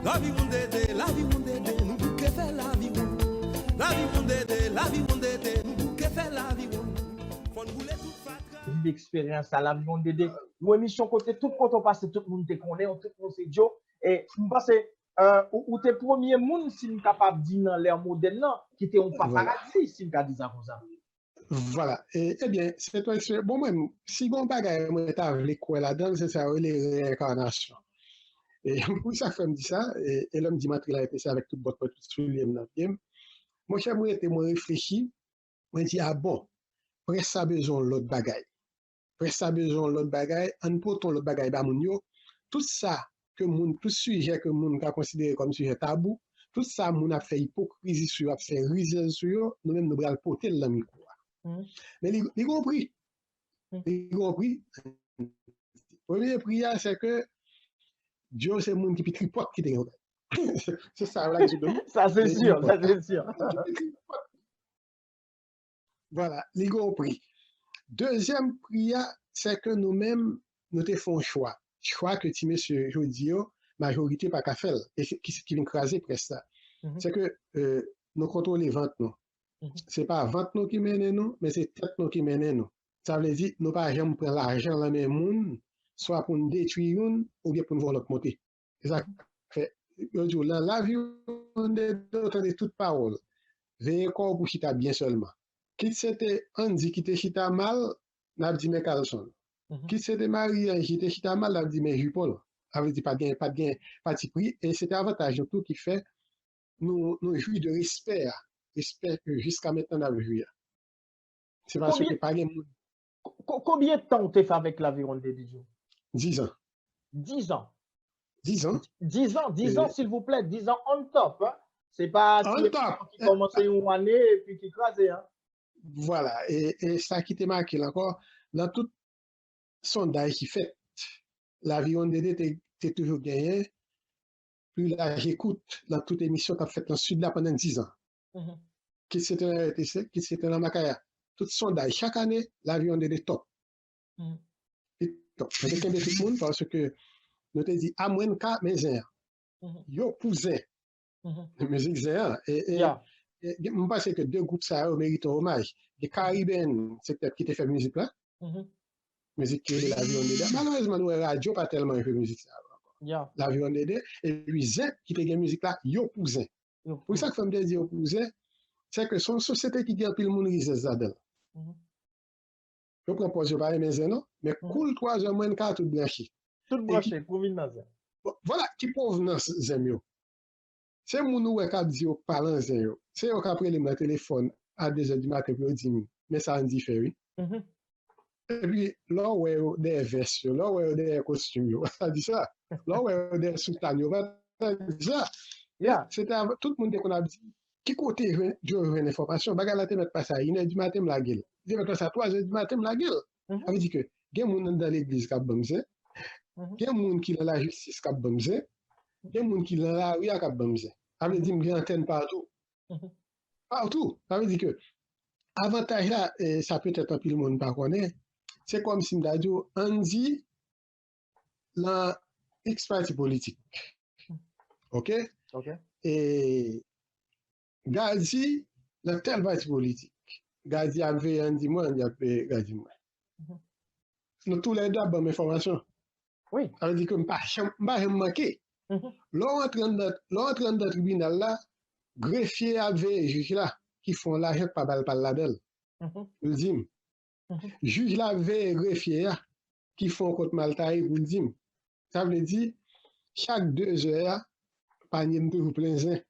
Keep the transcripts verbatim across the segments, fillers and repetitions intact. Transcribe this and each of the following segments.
Laviwonn Dede, Laviwonn Dede, nou bouke fè laviwonn. Laviwonn Dede, Laviwonn Dede, nou bouke fè laviwonn. Fò n boule tout fatra. Viv eksperyans sa, Laviwonn Dede. Yon emisyon kote tout kote w pase, tout moun te konnen w, tout moun se Djo. E m panse, euh, ou, ou te premye moun, si m kapab di, nan lè modèn nan, ki te yon paparazzi, si m ka di sa konsa. Vwala. E, ebyen, se yon eksperyans. Bon, mwen, si gen yon bagay mwen ta vle kwè ladan l, se sa yo rele reenkanasyon. E pou sa k fè m di sa, e, e lè m di m antre la, se avèk tout bòt mwen, tout soulye m nan pye m. Monchè, mwen rete, mwen reflechi, mwen di, a bon, près sa bezwen yon lòt bagay. Près sa bezwen yon lòt bagay, ann pote yon lòt bagay ba moun yo. Tout sa ke moun, tout sijè ke moun ka konsidere kòm sijè tabou, tout sa moun ap fè ipokrizi sou yo, ap fè rizèz sou yo, nou menm nou pral pote l nan mikwo a. Men li, li gon pri. Li gon pri. Premye pri a, se ke Djo se moun ki pi tripòt ki te gen. Se sa la ki sou do. Sa se si, sa se si. Vwala, li gen yon pri. Dezyèm pri a, se ke nou menm, nou te fè yon chwa. Chwa ke ti mesye jodi yo, majorite pa ka fè l. E ki, ki vin kraze près la. Se ke euh, nou kontwole vant nou. Se pa vant nou ki mennen nou, men se tèt nou ki mennen nou. Sa vle di, nou pa janm pran lajan nan men moun, swa pou n detwi youn, oubyen pou n voye lòt monte. Se sa k fè yo di w, nan lavi w, ou tande tout pawòl. Veye kò w pou chita byen sèlman. Kit se te Andy ki te chita mal, n ap di men kalson l. Kit se te Marie-Ange ki te chita mal, n ap di men jipon l. Sa vle di pa t gen, pa t gen patipri, e se te avantaj nou tou ki fè nou, nou jwi de respè a. Respè ke jiska mentnan n ap jwi a. Se paske pa gen moun. Konbyen tan ou te fè avèk Laviwonn Dede Djo? Dizan. Dizan. Dizan. Dizan, dizan, silvouplè, dizan on top. Se pa ti emisyon ki kòmanse yon ane epi ki kraze. Vwala, e, e sa ki te make l ankò, nan tout sondaj ki fèt, Laviwonn Dede te, te toujou genyen pli laj ekout nan tout emisyon k ap fèt nan Sid la pandan dizan. Kit se te nan R T C, kit se te nan Makaya. Tout sondaj, chak ane, Laviwonn Dede top. Li top. Nou te kenbe tout moun paske nou te di, amwenn ka, men zen an. Yo pou zen. Mizik zen an. E, e, e, mwen panse ke de gwoup sa yo merite yon omaj. Gen Kariben, se tèt ki te fè mizik la. Mizik ki rele Laviwonn Dede. Malerezman, nou wè radyo pa tèlman jwe mizik sa yo ankò. Laviwonn Dede, epi zen ki te gen mizik la, yo pou zen. Pou sa k fè m te di yo pou zen, se ke se yon sosyete ki gen anpil moun rizèz ladan l. Yo pran pòz yo pa renmen zen non, men kou l twazè mwen ka tout branche. Tout branche pou vin nan zen. Vwala ki pwovnans zen m yo. Se moun ou wè k ap di yo pa nan zen yo. Se yo k ap rele m nan telefòn a dezè di maten pou yo di m, men sa Andy fè wi. Epi lè w wè yo dèyè vès yo, lè w wè yo dèyè kostim yo, pa ta di sa. Lè w wè yo dèyè soutàn yo, pa ta di sa. Se te, tout moun te konn ap di, ki kote Djo jwenn enfòmasyon? Bagay la te mèt pase a inè di maten, m lage l. Li te mèt pase a twazè di maten, m lage l. Sa vle di ke gen moun anndan legliz k ap ban m zen. Gen moun ki nan lajistis k ap ban m zen. Gen moun ki nan lari a k ap ban m zen. Sa vle di m gen antèn patou. Patou. Sa vle di ke avantaj la, e sa petèt anpil moun pa konnen, se kòmsi m ta di w, Andy nan X pati politik. Oke? E Gady nan tèl pati politik. Gady ap veye Andy mwen, Andy ap veye Gady mwen. Nou toulède ap ban m enfòmasyon. Sa vle di ke m pa janm, m pa janm manke. Lè w antre anndan, lè w antre anndan tribinal la, grefye a ap veye jij la ki fè yon lajan k pa ba l pa l ladan l. Pou l di m. Jij la ap veye grefye a ki fè yon kont mal taye pou l di m. Sa vle di, chak de zè a, panye m toujou plen zen.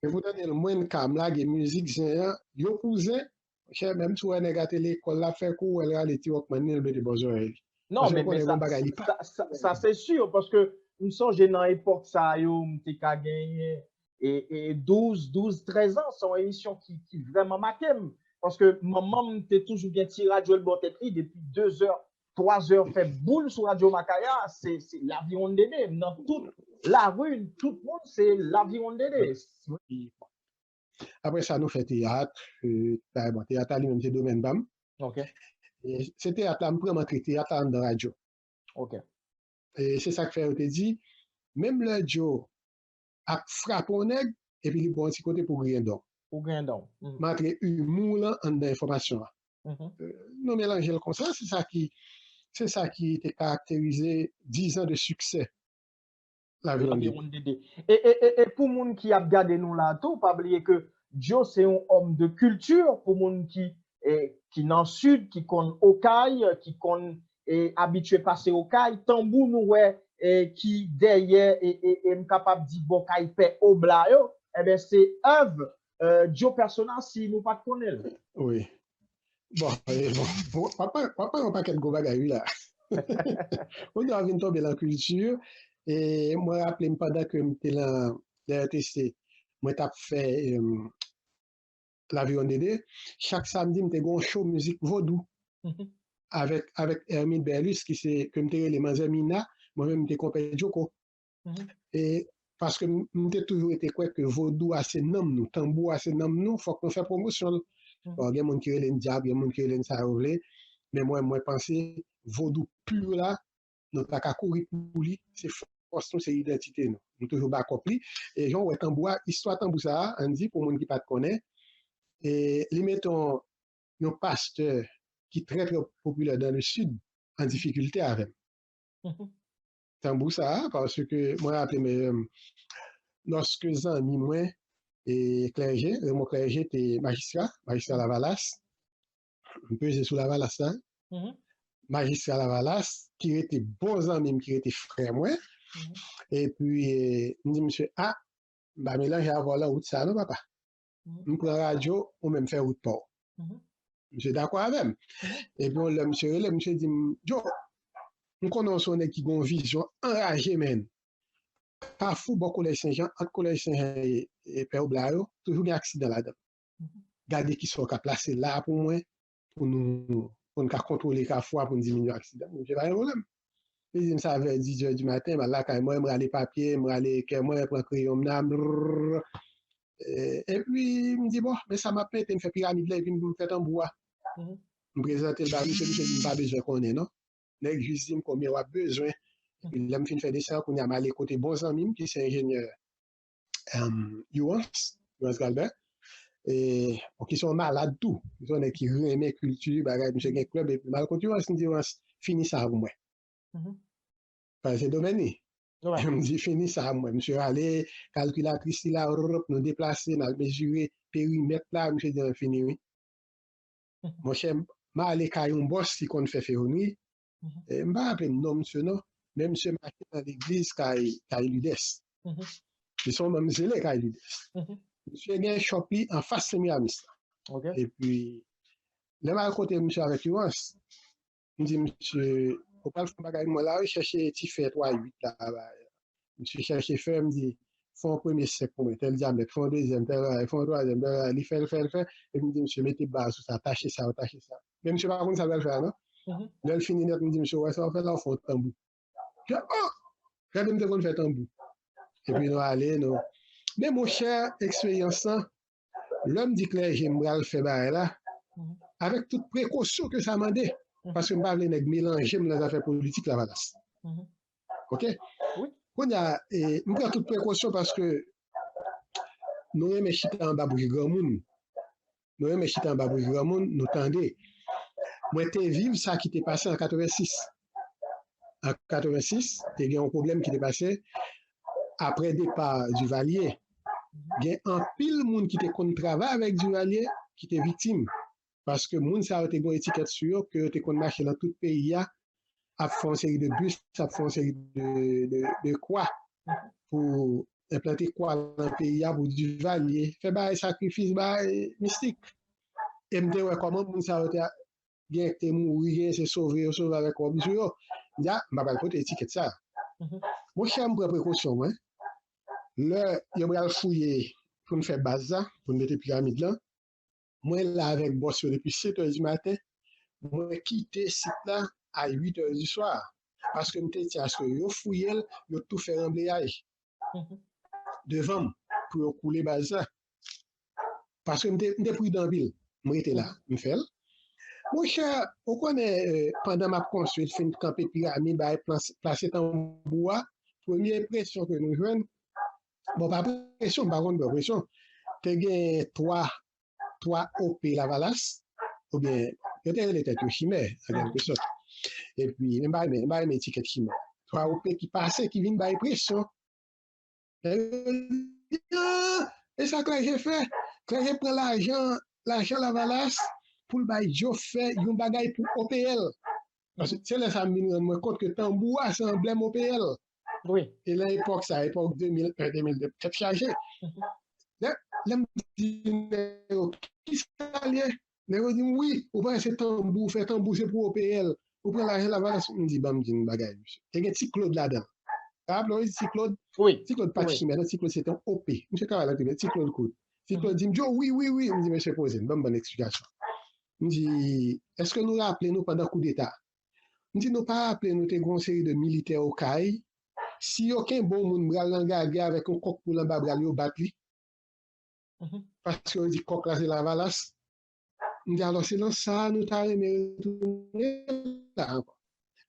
E pou tande l mwen ka m lage mizik zen an, yo pou zen, monchè, menm si w wè nèg a te lekòl, l ap fè kou, w wè l rale ti wòkmann li, l mete bò zòrèy li. Non, men, men sa, sa, sa se si, paske m sonje nan epòk sa yo, m te ka genyen e, e douz, douz, trèz an, se yon emisyon ki, ki vrèman make m. Paske manman m te toujou gen ti radyo l bò tèt li depi de zè, twa zè fè boul sou radyo Makaya, se, se Laviwonn Dede. Nan tout lari, tout moun, se Laviwonn Dede. Apre sa, nou fè teyat. E, bon, teyat la li menm se domèn pa m. E, se teyat la, m pran m antre teyat la anndan radyo. E se sa k fè yo te di, menm lè Djo ap frape yon nèg, epi li ba w yon ti kote pou griyen dan w. Pou griyen dan w. M antre imou lan anndan enfòmasyon an. Nou melanje l konsa, se sa ki, se sa ki te karakterize diz an de siksè Lavi Ronde. E, e, e, e pou moun ki ap gade nou la tou, pa bliye ke Joe se yon òm de kilti, pou moun ki, e, ki nan Sid, ki konn Okay, ki konn, e, abitye pase Okay, tanbou nou wè, e, ki dèyè, e, e, e m kapab di bò kay pè Obla yo, enben se èv, e, Joe Persona si nou pa t konnen l. Wi. Bon, e, bon, bon, w ap pale, w ap pale yon pakèt gwo bagay, wi, la. Kounye a vin tonbe lan kilti, e mwen raple m pandan ke m te lan, lan R T C, mwen t ap fè, em, Lavi Ronde de, chak samdi, m te gen yon show mizik vodou avèk, avèk Hermine Berlus, ki se, ke m te rele Manzè Mina, mwen menm, m te konpè Djoko. E paske m, m te toujou rete kwè ke vodou a se nanm nou, tanbou a se nanm nou, fòk nou fè pwomosyon l. Bon, gen moun ki rele n dyab, gen moun ki rele n sa yo vle, men mwen, mwen panse vodou pi la, nou pa ka kouri pou li, se fòs nou, se idantite nou. Nou toujou bakòp li. E jan w wè tanbou a, istwa tanbou sa a, ann di, pou moun ki pa t konnen, e li mete yon, yon pastè ki trè, trè popilè dan le Sid an difikilte avè m. Tanbou sa a, paske mwen raple m, em, lòske zanmi mwen, e Clergé, Raymond Clergé te majistra, majistra Lavalas, m peze sou Lavalas la, majistra Lavalas, ki rete bon zanmi m, ki rete frè mwen, epi, e, m di misye, a, m pa melanje avè w lan wout sa a non, papa. M pran radyo, ou menm fè wout pa w. Misye dakò avè m. Epi yon lè misye rele, misye di m, Joe, m konnen w se yon nèg ki gen yon vizyon anraje, men. Kafou bò Kolèj Sen Jan, ant Kolèj Sen Jan e, e Pè Obla yo, toujou gen aksidan ladan l. Gade kisa w ka plase la pou mwen, pou nou, pou n ka kontwole Kafou a, pou n diminye aksidan. Misye pa gen pwoblèm. Li di m sa vè dis è di maten, m al lakay mwen, m rale papye, m rale kè mwen, pran kreyon m nan, brrr. E, epi m di, bon, men sa m ap mete, m fè piramid la, epi m fè tanbou a. M prezante l ba misye, misye di m pa bezwen konnen, non. Nèg jis di m konbyen w ap bezwen. Epi lè m fin fè desen an, kounye a m ale kote bon zanmi m, ki se enjenyè, em, Yourance, Yourance Galbert. E, bon, ki se yon malad tou. Ki se yon nèg ki renmen kilti, bagay, misye gen klèb, epi m al kote Yourance, m di, Yourance, fini sa pou mwen. Paske se domèn li. M di, fini sa, mwen. Misye ale, kalkilatris li la, rrrp, nou deplase, n al mezire perimèt la, misye di, an fini, wi. Monchè, m ale kay yon bòs ki konn fè fewonri. E, m pa raple m non misye, non. Men misye mache nan legliz kay, kay Lidès. Li se yon manm zele kay Lidès. Misye gen chòp li anfas Sen Miramis la. Epi, lè m al kote misye avèk Yourance, m di, misye, ou pral fè yon bagay pou mwen la, wi, chèche ti fè twa uit la, ba. Misye chèche fè, m di, fè yon premye senk pou mwen, tèl dyamèt, fè yon dezyèm, tèl bagay, fè yon twazyèm, tèl bagay, li fè, l fè, l fè, epi m di, misye, mete ba sou sa, tache sa, tache sa. Men misye pa konn sa l pral fè a, non. Lè l fini nèt, m di, misye, ou wè sa w fè la, ou fè yon tanbou. Misye, oh! Gade m te konn fè tanbou. Epi nou ale, nou. Men monchè, eksperyans lan, lè m di Clergé m pral fè bagay la, avèk tout prekosyon ke sa mande, paske m pa vle nèg melanje m nan zafè politik Lavalas. Oke? Kounye a, e, m pran tout prekosyon paske nou renmen chita anba bouch granmoun. Nou renmen chita anba bouch granmoun, nou tande. Mwen te viv sa ki te pase an katrevensis. An katrevensis, te gen yon pwoblèm ki te pase apre depa Duvalier. Gen anpil moun ki te konn travay avèk Duvalier ki te viktim. Paske moun sa yo te gen yon etikèt sou yo ke yo te konn mache nan tout peyi a, ap fè yon seri de bis, ap fè yon seri de, de, de kwa pou enplante kwa nan peyi a pou Duvalier. Fè bagay sakrifis, bagay mistik. E m te wè kòman moun sa yo te gen te mouri, gen se sove yo sove avèk kòb sou yo. M di, a, m pa pral pote etikèt sa. Monchè, m pran prekosyon mwen. Lè yo pral fouye pou n fè baz la, pou n mete piramid lan, mwen la avèk bòs yo depi sèt è di maten, mwen kite sit la a uit è di swa. Paske m te di aske yo fouye l, yo tou fè ranbleyaj devan m pou yo koule baz la. Paske m te, m te pridan anpil. M rete la, m fè l. Monchè, ou konnen, e, pandan m ap konstwi, fin kanpe piramid, bay, plase tanbou a, premye enpresyon ke nou jwenn, Bon, pa presyon, m pa konn pran presyon. Te gen twa, twa O P Lavalas, oubyen, yo te rele tèt yo chimè, an kèlke sòt. Epi, men m pa renmen, m pa renmen etikèt chimè. Twa O P ki pase, ki vin bay presyon. Lè yo di, ah, e sa Clergé fè? Clergé pran lajan, lajan Lavalas pou l bay Djo fè yon bagay pou O P L. Paske se lè sa m vin rann mwen kont ke tanbou a se anblèm O P L. Wi. E nan epòk sa, epòk de mil en, de mil de, tèt chaje. Lè, lè m di nèg yo, kisa l ye? Nèg yo di m, wi, ou panse se tanbou, fè tanbou se pou O P L. Ou pran lajan Lavalas, m di, ban m di n bagay, mesye. Te gen Ti Claude ladan l. Raple w, Ti Claude? Wi. Ti Claude pa t chimè, non, Ti Claude se te yon O P. Misye travay nan prive, Ti Claude kout. Ti Claude di m, Djo, wi, wi, wi. M di, mesye, poze m, ban m ban n eksplikasyon. M di, èske nou raple nou pandan koudeta? M di, nou pa raple nou te gen yon seri de militè Okay? Si yo kenbe yon moun, bra l nan gagè avèk yon kòk poul anba bra l, yo bat li. Paske yo di kòk la se Lavalas. M di, alò, se nan sa a nou ta renmen retounen la ankò.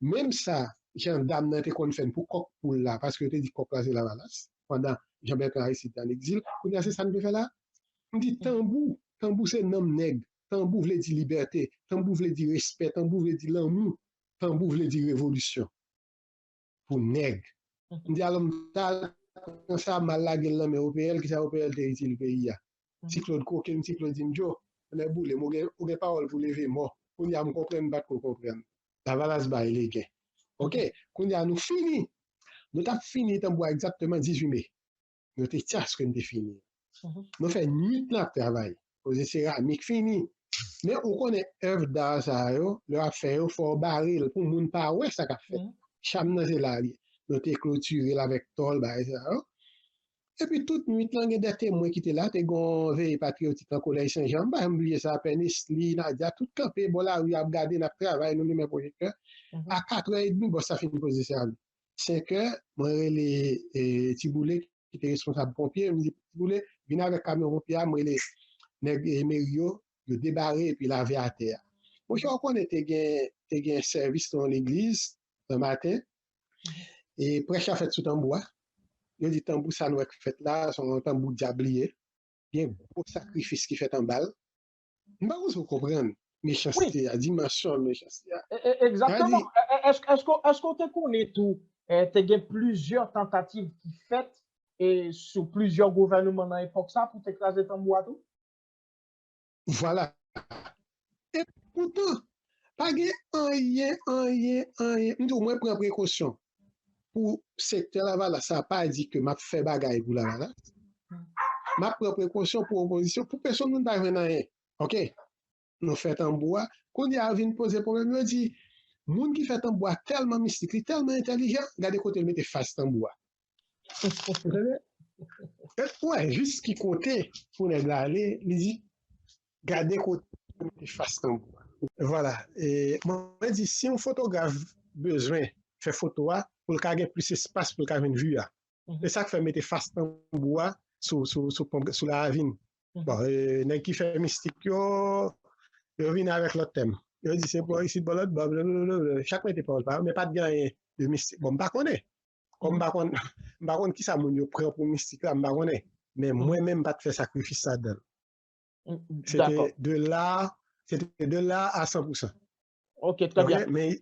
Menm sa, jandam nan te konn fè n pou kòk poul la, paske yo te di kòk la se Lavalas, pandan Jean Bertrand Aristide te an egzil, kounye a se sa n te fè la. M di, tanbou, tanbou se nanm nèg, tanbou vle di libète, tanbou vle di respè, tanbou vle di lanmou, tanbou vle di revolisyon pou nèg. M di, alò, m ta al pran sa, m al lage l nan men O P L, kisa O P L te itil peyi a? Ti Claude koke m, Ti Claude di m, Djo, tonnè boule m, ou gen, ou gen pawòl pou leve mò. Kounye a, m konprann, m pa t ko konprann. Lavalas bay legen. Oke, kounye a, nou fini. Nou t ap fini tanbou a egzakteman dizuit me. Nou te tchas ke n te fini. Nou fè nwit n ap travay. Poze seramik fini. Men ou konnen èv da sa yo, lè w ap fè yo, fò w bare l pou moun pa wè sa k ap fèt. Cham nan se la li ye. Nou te klotire l avèk tòl, bagay sa yo. Epi tout nwit lan, gen de temwen ki te la, te gen yon veye patriyotik nan Kolèj Sen Jan. M pa janm bliye sa, Pè Nesly, Nadia, tout kanpe bò lari ap gade, n ap travay, nou limen pwojektè. A katrè edmi, bòs la fin poze sèvi. Senkè, mwen rele e, Ti Boule ki te responsab ponpye, m di, Ti Boule, vin avèk kamyon ponpye a, m rele nèg e, meri yo, yo debare epi lave atè a. Monchè, ou konnen te gen, te gen sèvis nan yon legliz nan maten, e prèch la fèt sou tanbou a. Yo di tanbou sa nou wè k fèt la, se yon tanbou dyab li ye. Gen gwo sakrifis ki fèt anba l. M pa panse w konprann mechansite a, dimansyon mechansite a. Egzakteman. Èske w te konnen tou, te gen plizyè tantativ ki fèt sou plizyè gouvènman nan epòk sa pou te kraze tanbou a tou? Vwala. E poutan, pa gen anyen, anyen, anyen. M di w, mwen pran prekosyon pou sektè Lavalas sa, pa di ke m ap fè bagay pou Lavalas. M ap pran prekosyon pou opozisyon, pou pèsonn moun pa jwenn anyen. Oke? Nou fè tanbou a. Kounye a, yo vin poze pwoblèm, yo di, moun ki fè tanbou a tèlman mistik, li tèlman entèlijan, gade kote l mete fas tanbou a. Ou wè jis ki kote pou nèg la ale, li di, gade kote pou mete fas tanbou a. Vwala. E mwen di, si yon fotograf bezwen fè foto a, pou l ka gen plis espas pou l ka jwenn vi a. Se sa k fè mete fas tanbou a sou, sou, sou, sou lavin. Bon, e, nèg ki fè mistik yo, yo vin avèk lòt tèm. Yo di se bò isit, bò lòt bò, blablabla. Chak mete pawòl pa yo, men pa t gen anyen de mistik. Bon, m pa konnen. Kòm m pa konn, m pa konn kisa moun yo pran pou mistik la, m pa konnen. Men mwen menm m pa t fè sakrifis sa adan l. Se te de la, se te de la a san pou san. Ok, trè byen. Men